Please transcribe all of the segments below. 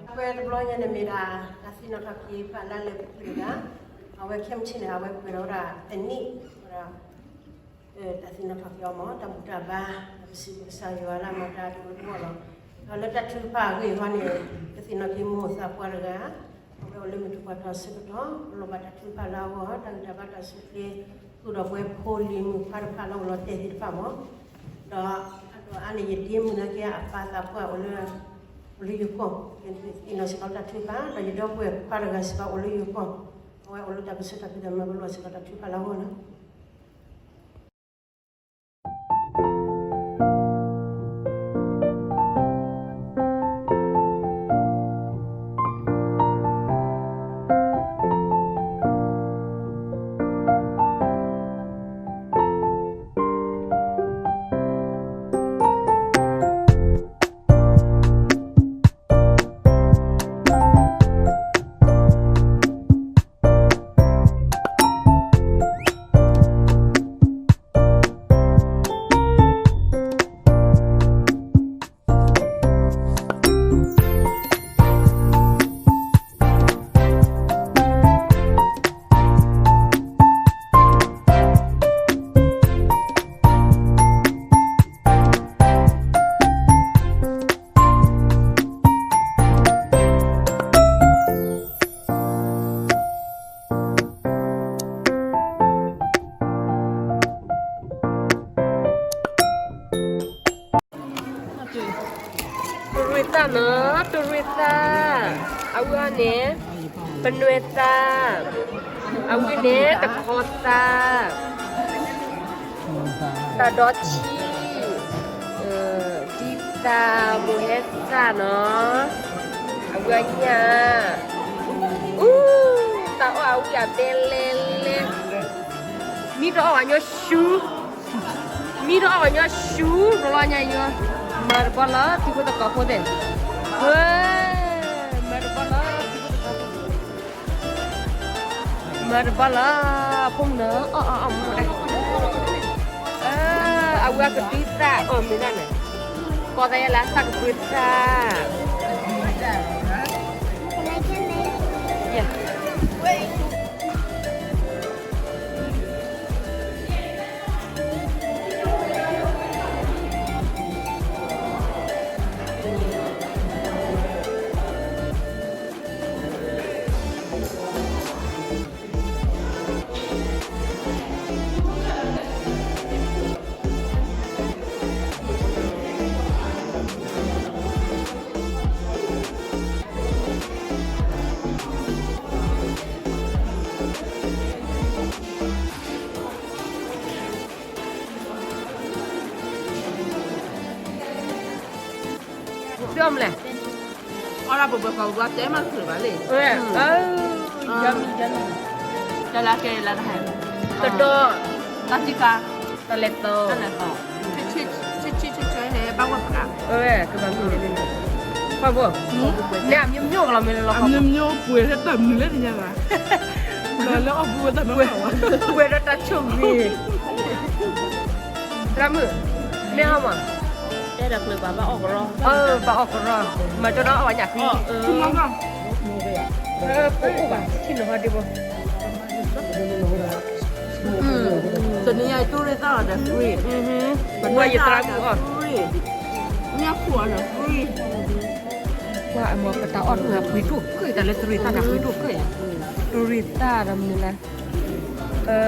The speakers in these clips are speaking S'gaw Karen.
အဝဲတဘျီညါန့ၣ် မ့ၢ်ဒၣ်တၢ်သ့ၣ်နီၣ်ထီၣ်က့ၤပှၤလၢလၢပှဲၤပှဲၤတဂၤ, အဝဲခဲမုၢ်ဆ့ၣ်န့ၣ် အဝဲပှဲၤဒီးဝဲဒၣ်တနံၣ်, ဝဲဒၣ် တၢ်သ့ၣ်နီၣ်ထီၣ်က့ၤအီၤမ့ၢ် တၢ်ဘူၣ်တၢ်ဘါ, ပစံးဘျုးကစၢ်ယွၤလၢအမၤတၢ်ဒိၣ်ဒိၣ်အလီၢ်, ဒီးလၢတၢ်ထုကဖၣ်အဂ့ၢ်အဂီၢ်န့ၣ် ပသ့ၣ်နီၣ်က့ၤမိၢ်သးပှၢ်တဂၤ, အဝဲအိၣ်လၢမုၢ်တပှၢ်ထီၣ်ဆၢကတီၢ် လီၤဘၣ်တၢ်ထုကဖၣ်လၢအဂီၢ် တၢ်ဂံၢ်တၢ်ဘါတၢ်ဆူၣ်ချ့, ဃုာ်ဒီးပဝဲဖိလံၤမုၣ်ခွါတဖၣ်လၢအိၣ်လီၤတဲာ်သ့ၣ်တဖၣ်မ့ၢ်, ဒီးအဒိၣ်အါန့ၣ် ယဒ့မုၣ်နာ်က့အပၢ်သးပှၢ်အိၣ်လၢ အိၣ်လၢယိၤကီၢ်, သ့ၣ်နီၣ်စ့ၢ်ကီးတၢ်ထုကဖၣ်, ဒီးယဒီပုၢ်ဝဲၢ်ခွါတဂၤစ့ၢ်ကီးအိၣ်လၢယိၤကီၢ်, အဝဲအိၣ်လၢတၢ်ပၢၢ်ဆၢတၢ်ဖံးတၢ်မၤ ပလိာ်စ့ၢ်ကီးတၢ်ထုကဖၣ်လၢအဂီၢ်လီၤ. တရံးသၣ်နီၤ, တရံးသၣ်, အဝဲန့ၣ် ပနွဲသၣ်, အဝဲန့ၣ် တခီသၣ်, တၢ်ဒီထံ, ဒ်သၣ်မိၢ်ဟဲသၣ်နီၤ, အဝဲညၣ်, အူ, တၢ်အီၣ်အဝံၣ်အဘဲလဲၣ်လဲၣ်, မံတအီၣ်ဝဲညီဆူ မံတအီၣ်ဝဲညီဆူ တလီၤညါယိၤ, မၤတဘီလီၤ ထံဖိသကိးဖိသ့ၣ်, မၤတဘီလီၤ ထံဖိသကိးဖိ, မၤတဘီလီၤ ဖိမုၣ်နီၤ အီၣ်အီၣ်အီၣ်မူဒၣ်, အဝဲကဒုသၣ်အီၣ်မ့ၢ်ဒၣ်န့ၣ်, ကီသးယဲလၢသၣ်ကပှ့ၤသၣ် သ့ၣ်အီၣ်မလဲၣ်, အီၣ်ဒၣ်ပှဲၤပှဲၤဃီၤ ပှၤတဲမၤတချုးဘၣ်လံ, ယမံၤယမံၤ, တၢ်လၢကဲလၢတဟဲ, တဒီ, တၢ်စံၣ်ခါ, တၢ်လဲၤသီ, တၢ်လဲၤသီ, ဆ့ဆ့ဆ့ဆ့ဟဲဘၣ်ဝဲပှၤ, ကဘၣ်မံၤန့ၣ်, ပှၤဘိ, န့ၣ်အမျိုးမျိုးကလီၤမ့ၢ်လီၤ, အမျိုးမျိုးပှဲၤလၢတၢ်မနုၤလဲၣ်တညါဘၣ်, လၢအီၣ်ဘှံးဝဲတၢ်မနုၤဘၣ်, ပှဲၤဒီးတၢ်ဆိၣ်ဂ့ၤ သရၣ်မုၣ်, မ့ၢ်ဟီမး, တဲဒီးကျၢၤဘၣ် ဘၣ်အီၣ်ကရီ, ဘၣ်အီၣ်ကရီ, မၤကၠီဒီးအီၣ်ဝဲညၣ်ဖံ, ပအိၣ်ဘၣ် ထံၣ်နီၤဟီဒ့ဘိ, တနံၤညါတူၢ်ရ့ၣ်သၣ်လီၤဒီး free, ပနွဲယသရၣ်မုၣ်အီၣ်, ညၣ်ခိၣ်အီၤဒီး free, ပှၤအမ့ၢ်ပတၢ်အီၣ်တၢ်ဖှံထူၣ်က့ၤတၢ်လၢတရံးသၣ်တၢ်ဖှံထူၣ်က့ၤ, တရံးသၣ်ဒီးမနုၤလဲၣ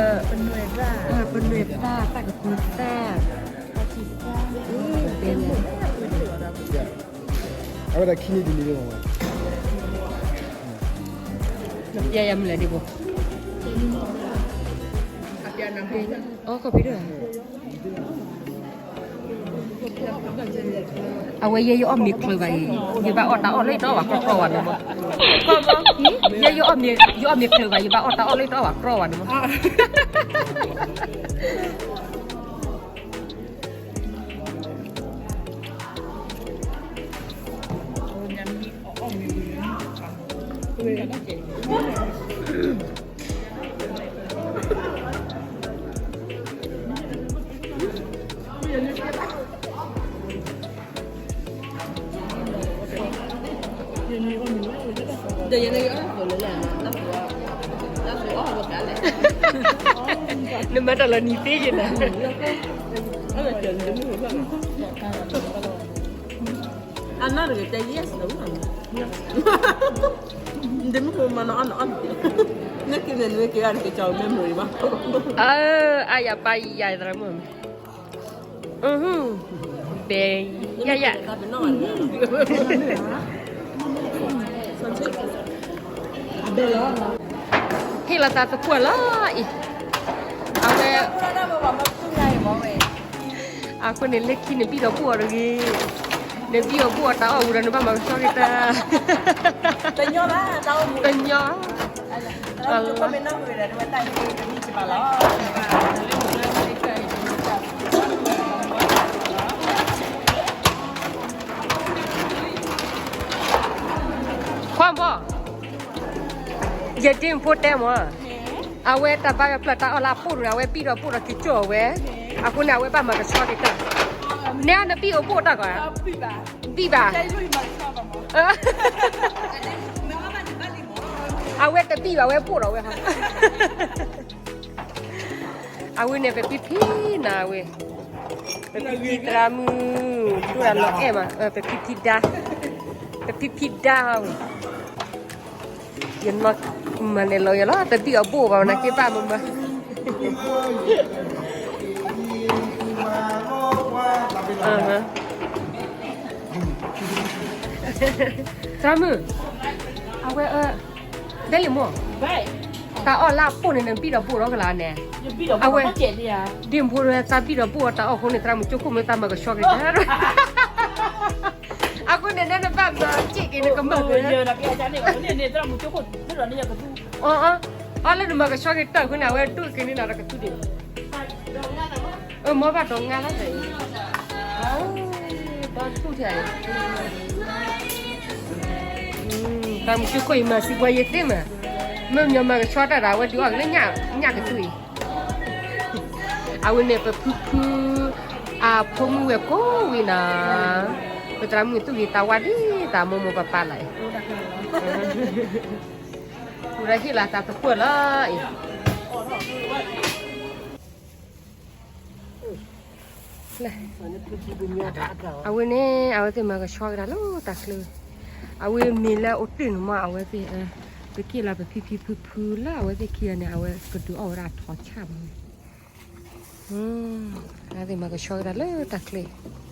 ်, ပနွဲသၣ်, ပနွဲသၣ် သၣ်ကပှ့ၤသၣ်, အဝဲဒၣ်ခံနံၣ်တနံၣ်လၢ, ယမလဲၣ်ဒ့ဘိ, အီၣ်ကီၢ်ဖံးဒိၣ်ဧါ, အဝဲယဲယအီၣ်မ့ၤချုးဘၣ်အံၤ, ယဘၣ်အီၣ်တၢ်အီၣ်လၢယတအီၣ်ဘၣ်ကြီကြီဘၣ်န့ၣ်မး, ယဲယအီၣ်မ့ၤချုးဘၣ် ယဘၣ်အီၣ်တၢ်အီၣ်လၢယတအီၣ်ဘၣ်ကြီဘၣ်န့ၣ်မး. ညါမ့ၢ်အီၣ်မ့ၤဝံၤန့ၣ်, နမၤတၢ်လီၤနံၤသ့ယဲၢ်နၤ, အနၢ်တဂ့ၤတဲ yes လီၤ, နမ့ၢ်ကမၤနအီၣ်နအီၣ်, နက့ၤန့ၣ် နမ့ၢ်က့ၤအီၤ နက့ၤကၠီ memory မး, အါယၤပၢ်ယၤသရၣ်မုၣ်, ဘဲယၤယၤ ဟ့ၣ်လီၤသးသပှၢ်လီၤအံၤ, အဝဲ, အဃိန့ၣ် လၢခံနဘံၣ်ဒီးဘိၣ်အီၤတဂ့ၤ, နဘံၣ်အီၤဘိၣ်အီၤတၢ်အီၣ်ဝံၤဒီး နဘၣ်မၤကဆှီက့ၤတၢ်, တညီ, ခွါဘီ, ယဒ့မဖိတဲမး, အဝဲတၢ်ဘါယွၤပျၢၤ တၢ်အီၣ်လၢအပိၢ်တဂၤ အဝဲဘံၣ်ဒီးဘိၣ်ဒီးက့ၤကၠီၣ်အဝဲ, အဃိန့ၣ် အဝဲဘၣ်မၤကဆှီက့ၤတၢ်, နဲနဘံၣ်အီၤဘိၣ်တၢ်ကီး, ဘံၣ်ဘၣ်, အဝဲတဘံၣ်ဘၣ် အဝဲဘိၣ်ဒီးဝဲ, အဝဲန့ၣ် ပဖံဖံနၤဝဲ, ပဖံဖံသရၣ်မုၣ်, ဒိၣ်ဒၣ်လီၤအဲၣ်မး, ပဖံဖံဒါ, ပဖံဖံဒါဝဲ, ယနီၢ်မၤန့ၣ်လီၤယလီၤ တဘံၣ်အီၤဘိၣ်ဘၣ် နက့ၤဘၣ်မမၤ, သရၣ်မုၣ်, အဝဲ, ဒဲလံမိၢ်, တၢ်အီၣ်လၢအပိၢ်န့ၣ် နဘံၣ်ဒီးဘိၣ်ဒီးကလၤန့ၣ်, အဝဲ, ဒ့မဖိဝဲ သးဘံၣ်ဒီးဘိၣ်အီၤတၢ်အီၣ်အဃိန့ၣ် သရၣ်မုၣ်ကၠိခိၣ်မ့ၢ်သးမၤကဆှီက့ၤတၢ် အဃိန့ၣ် နဘၣ်မၤစ့ၢ်ကီး နကမၢၢ်, အ, အီလၢနမၤကဆှီက့ၤတၢ်အဃိန့ၣ် အဝဲဒိၣ်က့ၤန့ၢ်နၤတကသူဒံး, အ, မ့ၢ်ဘၣ်ဒီးငါလၢ, ဒီးထူၣ်ထံး, သရၣ်မုၣ်ကၠိခိၣ်အံၤမၤစံးပှၤယသ့မး, မ့ၢ်ညီမၤကဆှီတၢ်ဒီး အဝဲဒုးအီၣ်က့ၤလၢညၣ်ကသူအံၤ, အဝဲန့ၣ် ပဖုဖု, အဖိမုၣ်ဝဲကိးဝံၤနၤ, ပသရၣ်မုၣ်သူၣ်ဂ့ၤသးဝါဒ်သိးမိၢ်မိၢ်ပၢ်ပၢ်လီၤအံၤ, ဝဲဒၣ်ဟ့ၣ်လီၤသးသပှၢ်လီၤအံၤ အဝဲန့ၣ် အဝဲသ့ၣ်မၤကဆှီကဒါလၢတၢ်ချၢ, အဝဲမ့ၢ်လၢအိၣ်တ့ၢ်န့ၣ်မး အဝဲသ့ၣ်, ပက့ၢ်လီၤပဖံဖံဖုဖုလၢအဝဲသ့ၣ်ခံဂၤန့ၣ် အဝဲကဒုးအီၣ်ဝဲဒၣ်ထီဆၣ်မး, အဝဲသ့ၣ်မၤကဆှီကဒါလၢတၢ်ချၢ